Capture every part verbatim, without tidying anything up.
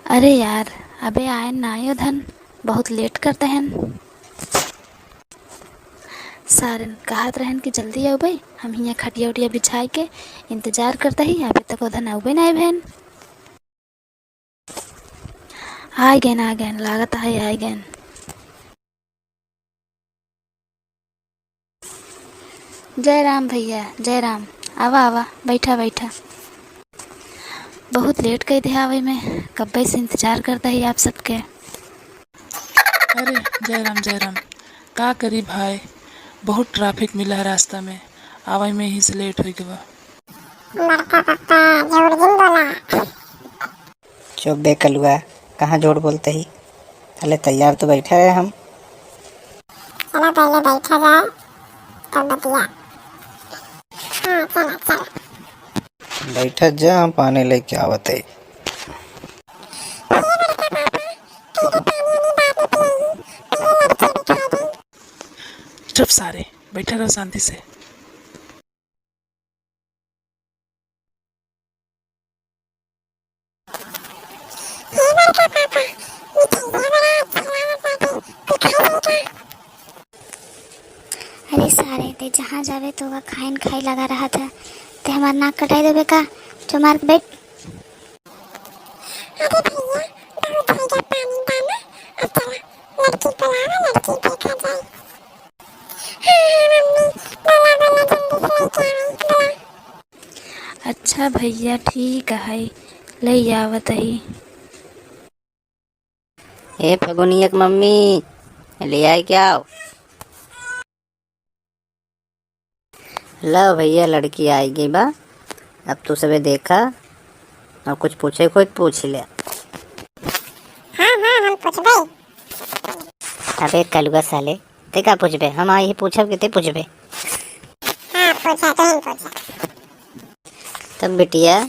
अरे यार, अबे आयन ना आयो धन, बहुत लेट करते हैं। सारन कहत रहन कि जल्दी अउबे, हम हियाँ खटिया उटिया बिछाए के इंतजार करत ही, अबे तक ओधन अउबे नाई भेन। आइ गएन, आइ गएन, लागत है आइ गएन। जय राम भइया, जय राम। आवा, आवा, बैठा, बैठा। बहुत लेट कइ दे आवइ में, कब्बे से इंतजार करत ही आप सबके। अरे, जय राम, जय राम। का करी भाई, बहुत ट्रैफिक मिला है रास्ता में, आवइ में ही से लेट होइ गवा। बड़का पापा, झूठ जिन बोला। चुप बे कलुआ, कहाँ झूठ बोलत ही? अरे तैयार तो बैठा रहे हम। चलो पहले बैठा जाए, तब बतिया। हाँ, चलो, चलो। बैठा जा, हम पानी लेके आवत है। चुप सारे, बैठा रहो शांति से। हे बड़का पापा, मिठाइया बड़ा अच्छा लागत बाटे, तू खाई लेबे का? अरे सारे, ते जहाँ जावे तो का खाइन खाई लगा रहत है, ते हमार नाक कटाई देबे का? जो मार के बैठ। अरे भइया, बहुत हो गया पानी दाना, अब चला, लड़की बुलावा, लड़की देखा जाए। हाँ, हाँ, मम्मी, बोला, बोला, जल्दी से लेके आवे, बोला। अच्छा भइया, ठीक है, ले आवत ही। ए फगुनिया के मम्मी, ले आए क्या हो? लो भइया, लड़की आइ गइ बा। अब तू सबे देखा और कुछ पूछे को पूछ ले। हाँ, हाँ, हम पूछबे। अबे कलुआ साले, ते का पूछबे? हम आइ ही पूछब कि ते पूछबे? हाँ, पूछा, तुम पूछा। तब बिटिया,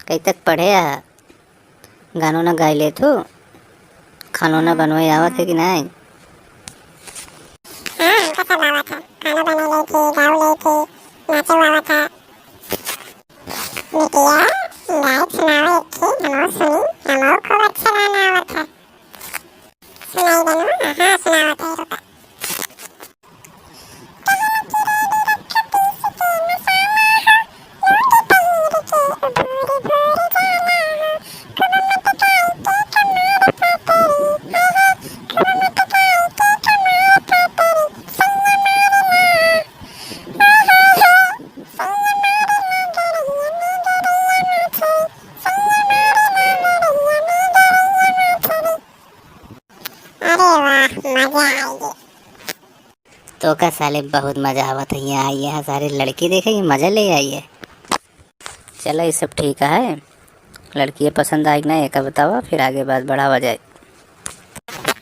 कई तक पढ़े आ? गानो ना गाइ लेत हो? खानो ना बनवाए आवत है कि नाई? हाँ, हमका सब आवत है। खानो बनाए लेत ही, गाओ लेत ही, नाचो आवत है। बिटिया, गायक सुनाओ एक ठे, हमहू सुनी, हमहू खूब अच्छा गाना आवत है। सुनाई देनु, हाँ, सुनावत है, रुका। अरे वाह, मजा आइगे। तो का साले, बहुत मजा आवत है यहाँ आइए, यहाँ सारे लड़की देखे कि मजा ले आइए। चला, ये सब ठीक है, लड़की पसंद आइ कि ना, एका बतावा, फिर आगे बात बढ़ावा जाए।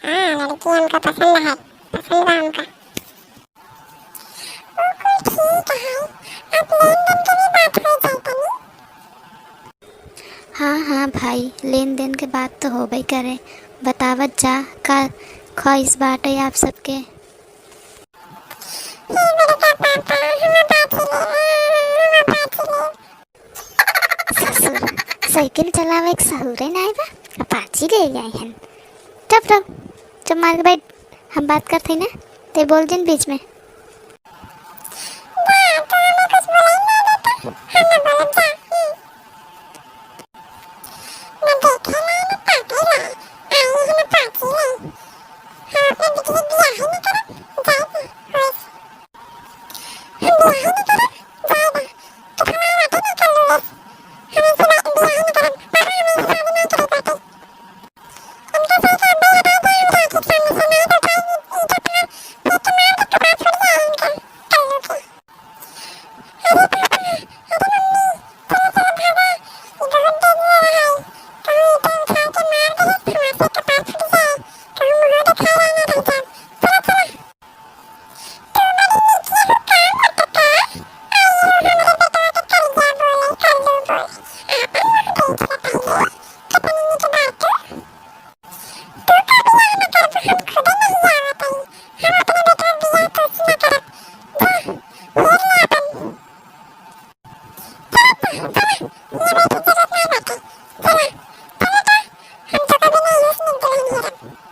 हाँ, लड़की हमका पसंद है, पसंद बा हमका। वो कुल ठीक है, अब लेन देन के भी बात हो जाए तनी। हाँ, हाँ भाई, लेन देन के बात तो होबे करे। बतावत जा, का ख्वाहिश बाटे आप सबके? हे बड़का पापा, हम बात ले, हम बात ले। ससुर, साइकिल चलावे के सहूरे नाई बा, अपाची ले आई हन। चुप रहो, चुप मार के बैठ, हम बात करत हई ना, ते बोल जिन बीच में। बा, तू हमें कुछ बोले ना बेटा, हम ना बोलब जा। हम्म। ना देखे ना, ना ताके ना, आई हम पाची ले। हम अपने बिटिया बियाह ही ना करब, जाए दे, होइस। हम बियाह ही ना करब, जाए दे। तू हमारे बातें ना कर लूएस। हम ऐसे बा-, बियाह ही ना करब, पापा हमें शादी ना करे बाटे। पियरन।